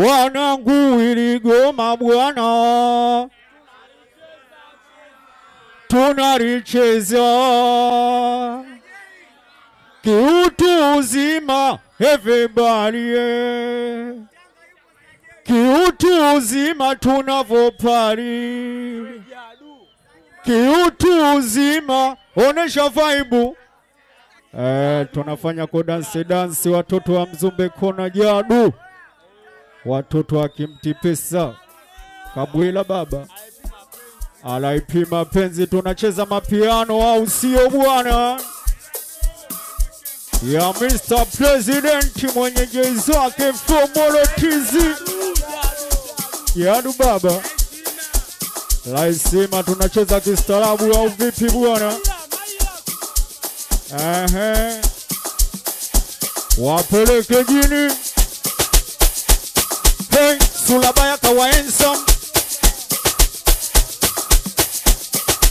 Wanangu iligoma bwana, tunalicheza kiutu uzima everybody, kiutu uzima tunavopari, kiutu uzima onesha vibe. Tunafanya ko dance dance, watoto wa Mzumbe kona jadu, watoto wa Kimtipesa Kabwila baba RIP mapenzi, tunacheza mapiano au sio bwana? Ya Mr. President mwenye jezi zake Fomolo TZ yadu baba laisima, tunacheza kistaarabu au vipi bwana? Ehe, wapeleke jini. Hey, sulabaya kawaensam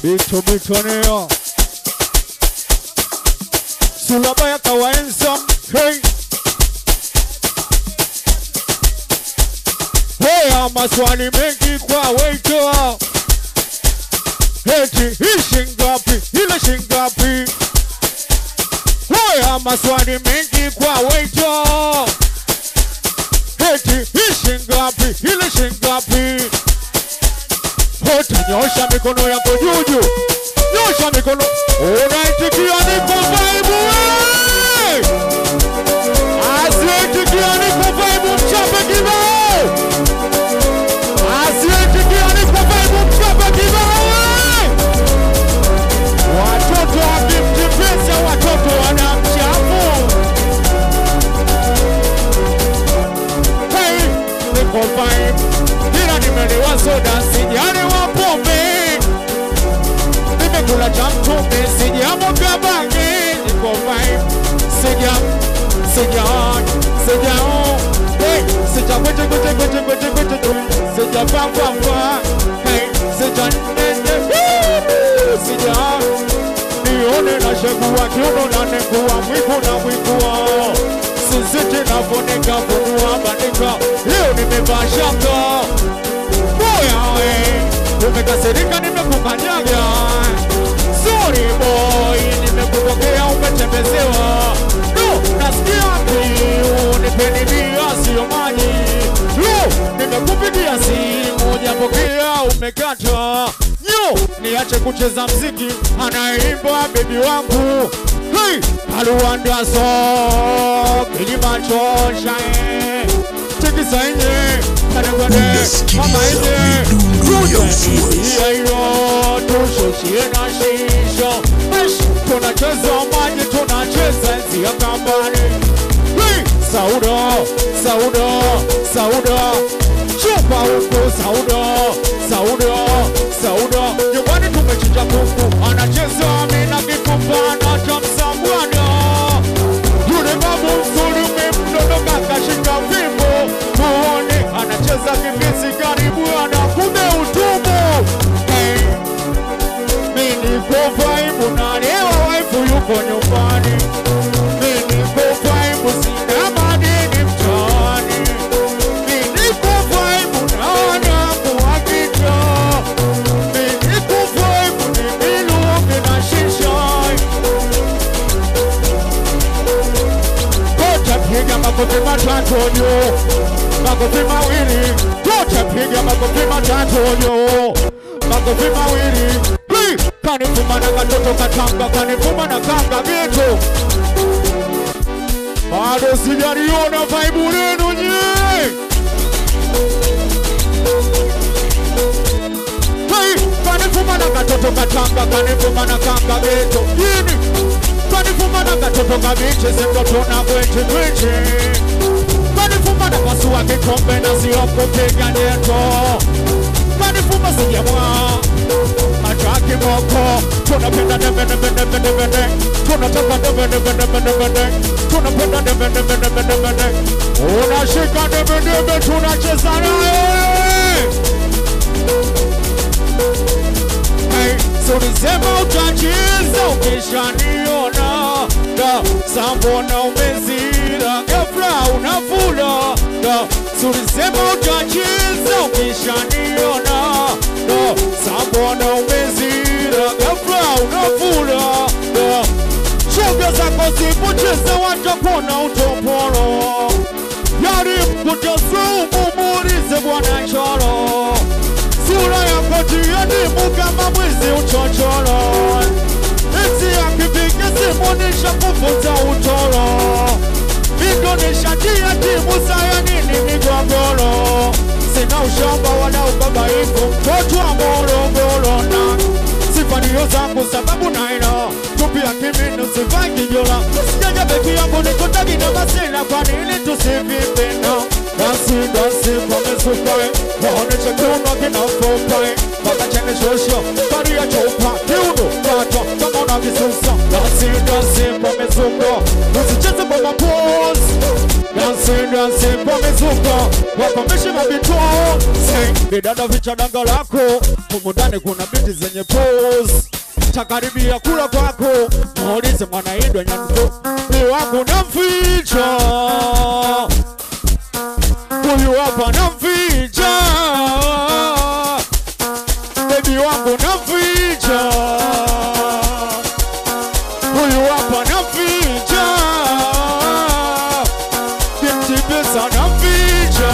bito bitoneo sulabaya kawaensam. Hey, hey, maswali mengi kwa waiter. Eti hii shingapi, ile shingapi? Hey, maswali mengi kwa waiter. Eti hii shingapi, ile shingapi? Hote nyosha mikono yako juu juu, nyosha mikono. Unaitikia niko vibe wewe. Asiitikia niko vibe mchape kibao. Asiitikia niko vibe mchape kibao. Watoto wa Kimtipesa, watoto wanamchafu. Hey, niko vibe. Ila nimelewa soda, sijalewa pombe. Nimekula cha mtume, sijamoka bangi. Niko vibe. Sija, sija, sija. Hey, sija kweche kweche kweche kweche kweche. Sija pa pa pa. Hey, sija nene. Sija. Nione na shekuwa kiuno na nekuwa mwiku na mwikuwa. Sisiti na funika funua bandika. Leo nimevaa shanga. Boya we, umekasirika nimekukanyaga. Sorry boy, nimekupokea umetembezewa. No, nasikia kiu, nipeni bia sio maji. No, nimekupigia simu hujapokea umekata. Yo, niache kucheza mziki, anaimba baby wangu. Hey, Aluanda so, Kilimanjaro shae. Tikisa inye, kanagwane, mama inye. Midundo ya Uswazi. Iyo, tushushie na shisho. Eish, tunacheza maji, tunacheza enzi ya kambani. Hey, Saudo, Saudo, Saudo. Chupa huku, Saudo, Saudo, Saudo. Nyumbani tumechinja kuku, anacheza mina kikupa, anachamsa bwana. Yule babu mzuri umemdondoka kashika fimbo. Muone anacheza kipisi karibu anakume utumbo. Hey, mimi niko vibe na leo wife yuko nyumbani. Mimi niko vibe sina madeni mtaani. Mimi niko vibe naona kuhakika. Mimi niko vibe ni miluki na shisha. Kocha piga makofi matatu juu, makofi mawili. Kocha piga makofi matatu juu, makofi mawili. Hey, kanifuma na katoto katanga, kanifuma na kanga geto. Bado sijaliona vibe lenu nyie. Hey, kanifuma na katoto katanga, kanifuma na kanga geto. Yini? Kanifuma na katoto kabichi, simtoto na kwechi kwechi. Kanifuma na pasua kikombe na sio kupiga nyeto. Kanifuma sijamwa ataki moko. Tunapenda debe debe debe debe debe. Tunataka debe debe debe debe debe. Tunapenda debe debe debe debe debe. Unashika debe debe, tunacheza naye. Hey, so ulisema utacheza ukishaniona. Da, sambona umezira ghafla. ghafla unafula. Sulisema utacheza ukishaniona. Sabona umezira ghafla unafula. Shoga zako zipocheza watakuona utopolo. Yari mkutazumu muulize bwana choro. Sura yako tiadimu kama mwizi uchochoro. Eti akipiga simu nishakufunza utoro. Indonesia tia timu saya nini migogoro. Sina ushamba wala ubabaifu, mtoto wa Morogoro na sifa ndiyo zangu sababu naina. Tupia kiminu sivai kijola. Sijaja beki yangu nikutagi na masina. Kwa nini tusivipenda? Dansi dansi kwa misukai. Waoneshe kiuno kinafokai. Paka chene shosho, bari ya chopa. Kiuno, kata, kama unavisusa. Dansi dansi kwa misuko. Usicheze kwa mapozi. Dansi dansi kwa mizuka. Wakomeshe mabito. Bidada vicha danga lako. Humu ndani kuna binti zenye pose. Takaribia kula kwako. Muulize mwanaindwa nyanduko. Ni wangu namficha. Huyu hapa namficha. Baby wangu namficha. Huyu hapa namficha. Binti pesa namficha.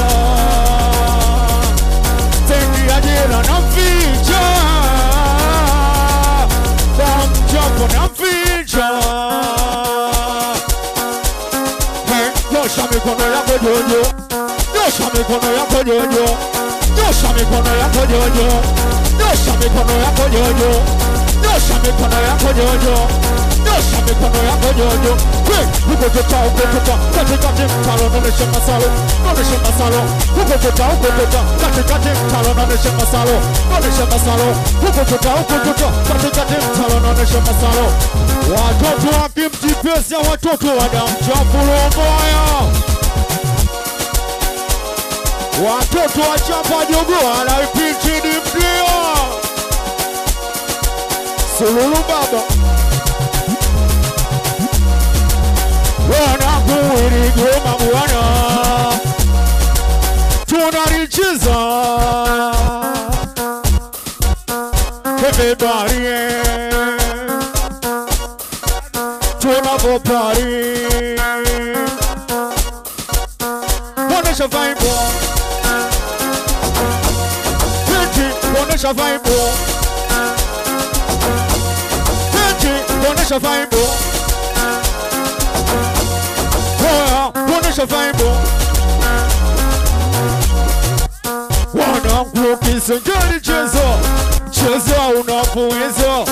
Stendi ajira namficha. Damchapo namficha. Hey, nyosha mikono yako jojo. Nyosha mikono yako jojo. Nyosha mikono yako jojo. Nyosha mikono yako jojo. Nyosha mikono yako jojo. Nyosha mikono yako jojo. Hey, huko tota katikati mtaro noneshe masalo. Noneshe masalo. Huko tota katikati mtaro noneshe masalo. Noneshe masalo. Huko tota katikati mtaro noneshe masalo. Watoto wakimtipesa watoto wa damu chafu roho. Watoto wa chapa jogoo wanaipichi ni mdio. Sululu baba. Wanakuwiri goma mwana. Tunalicheza. Everybody. Tunavopari. Onesha vibe. Onesha vibe. Onesha vibe. Onesha vibe. Wanangu kisengeli cheza. Cheza unapoweza.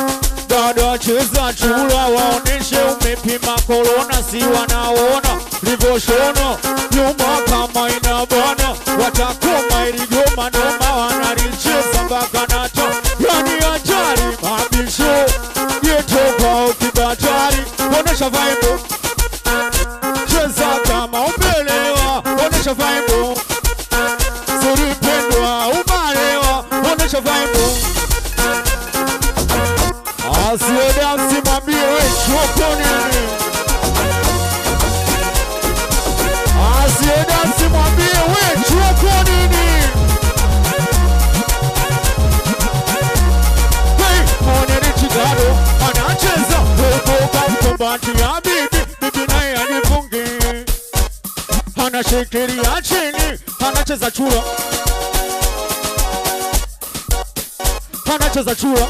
Dada cheza chula waoneshe umepima corona si wanaona livoshona nyuma kama inabana watakoma iligoma noma wanalicheza mpaka nato yani hatari mabisho yetoka ukibatari. Onesha vibe. Cheza kama umelewa. Onesha vibe. Suripendwa umalewa. Onesha vibe. Asiye dansi mwambie we choko nini. Asiye dansi mwambie we choko nini. Hey, mwone Chigaro anacheza huko kwa mkumbatia bibi. Bibi naye anifunge. Anashikilia chini. Anacheza chura. Anacheza chura.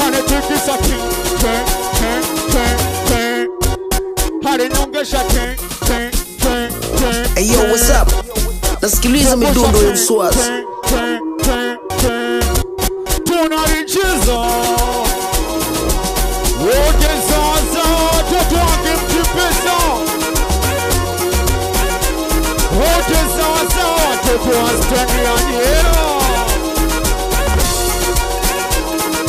Anatikisa ting ting ting ting ting. Harinongesha ting ting ting ting. Hey yo, what's up? Nasikiliza midundo ya Uswazi. Tunalicheza. Wote sasa watoto wakimtipesa. Wote sasa watoto wa stendi ya jela.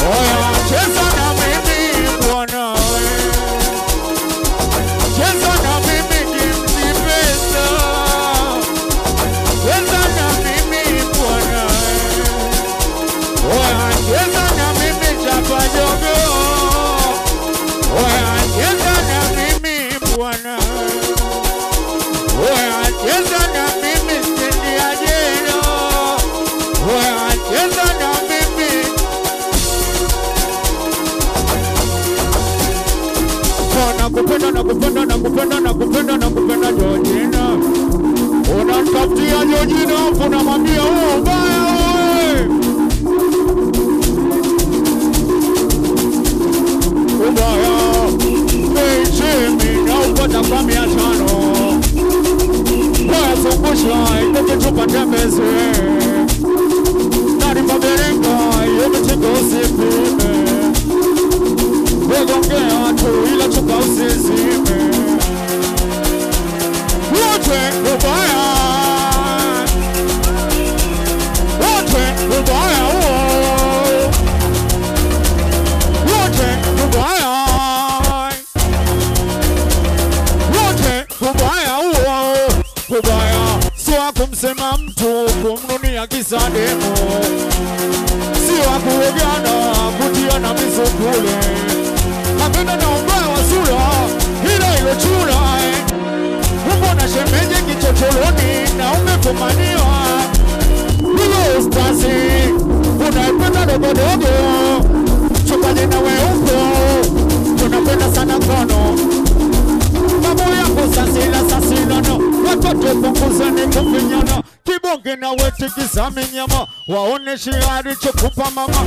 Oya, cheza na mimi bwana. Cheza na mimi kimtipesa. Cheza na mimi bwana. Oya, cheza na mimi chapa jogo. Oya, cheza na mimi hilo jina hapo namwambia wewe ubaya wewe. Ubaya. Mimi naupata kwa 500. Wewe zungusha ikupe tembeze. Nani paberenga yote usipime. Wewe ongea tu ila chupa usizime. Wote ubaya. Wote ubaya. Wote ubaya. Wote ubaya. Ubaya. Sio kumsema mtu kumnunia kisa demo. Sio kuogana kutiana misukule. Napenda na ubaya wa sura ila ilo chura. Mbona shemeje kichocholoni na umefumaniwa. Hiyo ustasi unaipenda dogo dogo. Chupaje na we uko tunapenda sana ngono. Mambo yako sasila sasila no. Watoto punguzeni kufinyana. Kibonge na weti kizami nyama. Waoneshe alichokupa mama.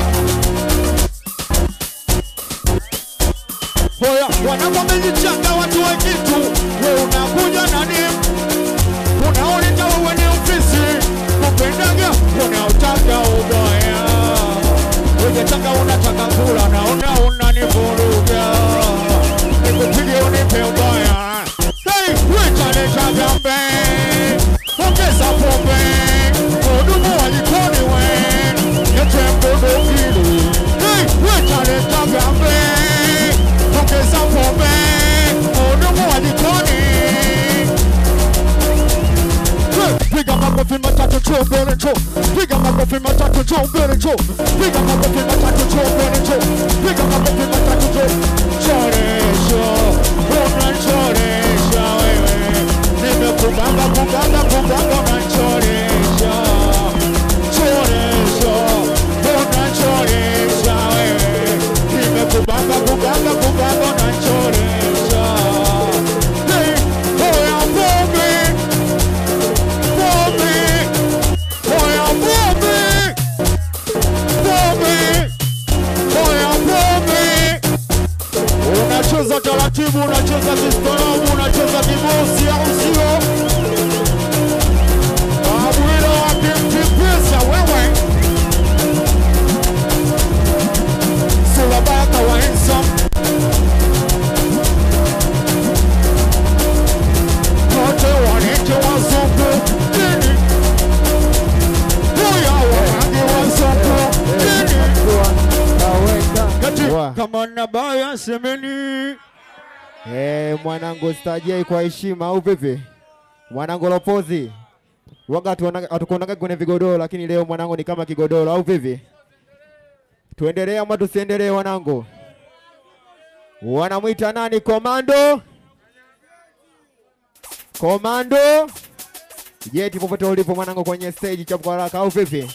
Hoya wanapomejichanga watu wa kitu. We unakuja na nini? Unaoneka wewe ni ofisi. Kupendaga unautaka ubaya. Unataka unataka kula naona unanivuruga. Nikupige unipe ubaya. Hey, wewe jambe. Ongeza pombe. Mhudumu wa jikoni we. Nipe mbudu. Hey, wewe jambe. Ongeza pombe. Mhudumu wa jikoni. Piga makofi matatu choo mbele choo. Piga makofi matatu choo mbele choo. Piga makofi matatu choo mbele choo. Piga makofi matatu choo. Choresha, unanichoresha wewe. Nimekubamba kubamba kubamba unanichoresha. Choresha, unanichoresha wewe. Nimekubamba kubamba kubamba unanichoresha. Hey, oya pombe. Pombe, oya pombe, pombe, oya pombe. Unacheza taratibu, unacheza kistaarabu, unacheza kibosi au sio? Abwila akimtipesa wewe. Sura baka wa handsome. Wote wanite wazungu. Kama nabaya semeni. Mwanangu stajei kwa heshima au vipi? Mwanangu Lopozi. Waga hatukuonaga kwenye vigodoro lakini leo mwanangu ni kama kigodoro au vipi? Tuendelee ama tusiendelee wanangu? Wanamuita nani? Komando? Komando? Jeti popote ulipo mwanangu kwenye stage chapu kwa haraka au vipi?